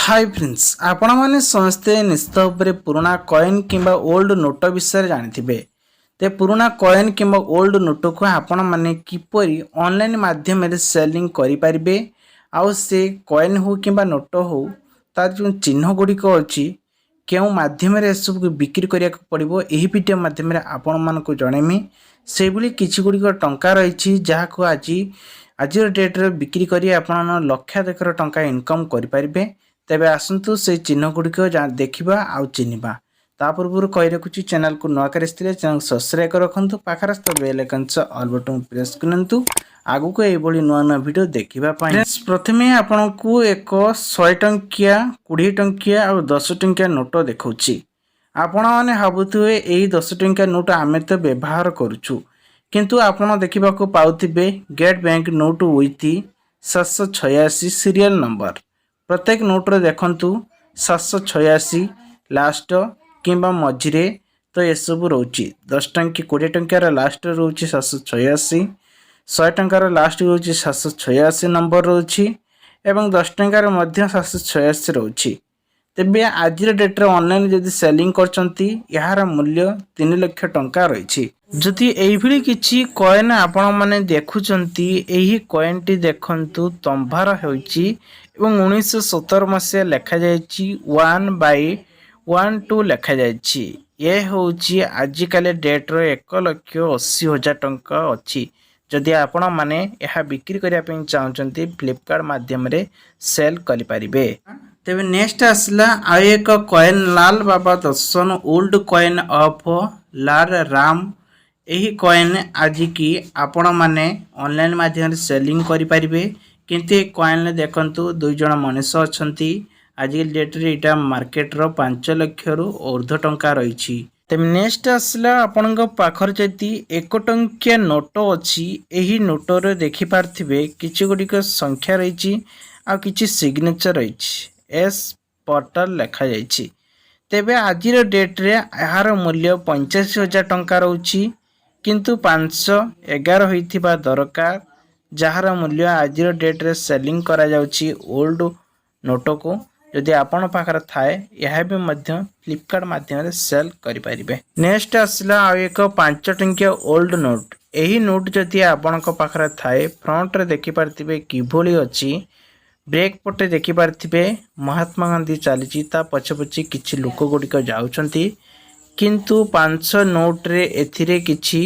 High friends, ଆପଣମାନେ ସମସ୍ତେ ନିଶ୍ଚିତ ଭାବରେ ପୁରୁଣା କଏନ୍ କିମ୍ବା ଓଲ୍ଡ ନୋଟ ବିଷୟରେ ଜାଣିଥିବେ। ତ ପୁରୁଣା କଏନ୍ କିମ୍ବା ଓଲ୍ଡ ନୋଟକୁ ଆପଣମାନେ କିପରି ଅନଲାଇନ୍ ମାଧ୍ୟମରେ ସେଲିଂ କରିପାରିବେ ଆଉ ସେ କଏନ୍ ହେଉ କିମ୍ବା ନୋଟ ହେଉ, ତାର ଯେଉଁ ଚିହ୍ନ ଗୁଡ଼ିକ ଅଛି, କେଉଁ ମାଧ୍ୟମରେ ଏସବୁକୁ ବିକ୍ରି କରିବାକୁ ପଡ଼ିବ, ଏହି ଭିଡ଼ିଓ ମାଧ୍ୟମରେ ଆପଣମାନଙ୍କୁ ଜଣେଇମି। ସେଇଭଳି କିଛି ଗୁଡ଼ିକ ଟଙ୍କା ରହିଛି, ଯାହାକୁ ଆଜିର ଡେଟ୍ରେ ବିକ୍ରି କରି ଆପଣ ଲକ୍ଷାଧିକର ଟଙ୍କା ଇନକମ୍ କରିପାରିବେ। ତେବେ ଆସନ୍ତୁ, ସେଇ ଚିହ୍ନ ଗୁଡ଼ିକ ଦେଖିବା ଆଉ ଚିହ୍ନିବା। ତା ପୂର୍ବରୁ କହି ରଖୁଛି, ଚ୍ୟାନେଲକୁ ନୂଆ କରି ଆସିଥିଲେ ଚ୍ୟାନେଲକୁ ସବସ୍କ୍ରାଇବ୍ କରି ରଖନ୍ତୁ, ପାଖରେ ଆସୁଥିବା ବେଲ୍ ଆଇକନ୍ ସହ ଅଲ୍ ବଟନ୍ ପ୍ରେସ୍ କରନ୍ତୁ ଆଗକୁ ଏଇଭଳି ନୂଆ ନୂଆ ଭିଡ଼ିଓ ଦେଖିବା ପାଇଁ। Friends, ପ୍ରଥମେ ଆପଣଙ୍କୁ ଏକ 100 ଟଙ୍କିଆ, 20 ଟଙ୍କିଆ ଆଉ 10 ଟଙ୍କିଆ ନୋଟ ଦେଖାଉଛି। ଆପଣମାନେ ଭାବୁଥିବେ, ଏଇ 10 ଟଙ୍କିଆ ନୋଟ ଆମେ ତ ବ୍ୟବହାର କରୁଛୁ। କିନ୍ତୁ ଆପଣ ଦେଖିବାକୁ ପାଉଥିବେ get bank note with 786 serial number. ପ୍ରତ୍ୟେକ ନୋଟରେ ଦେଖନ୍ତୁ, 786 ଲାଷ୍ଟ କିମ୍ବା ମଝିରେ ତ ଏସବୁ ରହୁଛି। 10 ଟଙ୍କି, 20 ଟଙ୍କିଆର ଲାଷ୍ଟ ରହୁଛି 786, 100 ଟଙ୍କାର ଲାଷ୍ଟ ରହୁଛି 786 ନମ୍ବର ରହୁଛି ଏବଂ 10 ଟଙ୍କାର ମଧ୍ୟ 786 ରହୁଛି। ତେବେ ଆଜିର ଡେଟ୍ରେ ଅନଲାଇନ୍ ଯଦି ସେଲିଂ କରୁଛନ୍ତି, ଏହାର ମୂଲ୍ୟ 3 ଲକ୍ଷ ଟଙ୍କା ରହିଛି। ଯଦି ଏଇଭଳି କିଛି କଏନ୍ ଆପଣମାନେ ଦେଖୁଛନ୍ତି, ଏହି କଏନ୍ଟି ଦେଖନ୍ତୁ, ତମ୍ବାର ହେଉଛି ଏବଂ 1917 ମସିହା ଲେଖାଯାଇଛି, 1/12 ଲେଖାଯାଇଛି। ଏ ହେଉଛି ଆଜିକାଲି ଡେଟ୍ର 1,80,000 ଟଙ୍କା ଅଛି। ଯଦି ଆପଣମାନେ ଏହା ବିକ୍ରି କରିବା ପାଇଁ ଚାହୁଁଛନ୍ତି, ଫ୍ଲିପକାର୍ଟ ମାଧ୍ୟମରେ ସେଲ୍ କରିପାରିବେ। ତେବେ ନେକ୍ସଟ ଆସିଲା ଆଉ ଏକ କଏନ୍, ଲାଲ ବାବା ଦର୍ଶନ ଓଲ୍ଡ କଏନ୍ ଅଫ୍ ଲାଲ ରାମ। ଏହି କଏନ୍ ଆଜିକି ଆପଣମାନେ ଅନଲାଇନ୍ ମାଧ୍ୟମରେ ସେଲିଂ କରିପାରିବେ। କିନ୍ତୁ ଏ କଏନ୍ରେ ଦେଖନ୍ତୁ, ଦୁଇ ଜଣ ମଣିଷ ଅଛନ୍ତି। ଆଜିକାଲି ଡେଟ୍ରେ ଏଇଟା ମାର୍କେଟର 5 ଲକ୍ଷରୁ ଉର୍ଦ୍ଧ୍ୱ ଟଙ୍କା ରହିଛି। ତେବେ ନେକ୍ସଟ ଆସିଲା, ଆପଣଙ୍କ ପାଖରେ ଯଦି 1 ଟଙ୍କିଆ ନୋଟ ଅଛି, ଏହି ନୋଟରେ ଦେଖିପାରୁଥିବେ କିଛି ଗୁଡ଼ିକ ସଂଖ୍ୟା ରହିଛି ଆଉ କିଛି ସିଗ୍ନେଚର ରହିଛି, ଏସ୍ ପୋର୍ଟାଲ ଲେଖାଯାଇଛି। ତେବେ ଆଜିର ଡେଟ୍ରେ ଏହାର ମୂଲ୍ୟ 85,000 ଟଙ୍କା ରହୁଛି। କିନ୍ତୁ 511 ହୋଇଥିବା ଦରକାର, ଯାହାର ମୂଲ୍ୟ ଆଜିର ଡେଟ୍ରେ ସେଲିଂ କରାଯାଉଛି ଓଲ୍ଡ ନୋଟକୁ। ଯଦି ଆପଣ ପାଖରେ ଥାଏ, ଏହା ବି ମଧ୍ୟ ଫ୍ଲିପକାର୍ଟ ମାଧ୍ୟମରେ ସେଲ୍ କରିପାରିବେ। ନେକ୍ସଟ ଆସିଲା ଆଉ ଏକ 5 ଟଙ୍କିଆ ଓଲ୍ଡ ନୋଟ୍। ଏହି ନୋଟ୍ ଯଦି ଆପଣଙ୍କ ପାଖରେ ଥାଏ, ଫ୍ରଣ୍ଟରେ ଦେଖିପାରୁଥିବେ କିଭଳି ଅଛି। ବ୍ୟାକ୍ ପଟେ ଦେଖିପାରୁଥିବେ ମହାତ୍ମା ଗାନ୍ଧୀ ଚାଲିଛି, ତା ପଛେ ପଛେ କିଛି ଲୋକ ଗୁଡ଼ିକ ଯାଉଛନ୍ତି। କିନ୍ତୁ ପାଞ୍ଚ ନୋଟରେ ଏଥିରେ କିଛି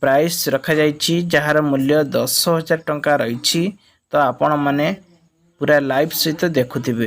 ପ୍ରାଇସ୍ ରଖାଯାଇଛି, ଯାହାର ମୂଲ୍ୟ 10,000 ଟଙ୍କା ରହିଛି। ତ ଆପଣମାନେ ପୁରା ଲାଇଭ୍ ସହିତ ଦେଖୁଥିବେ।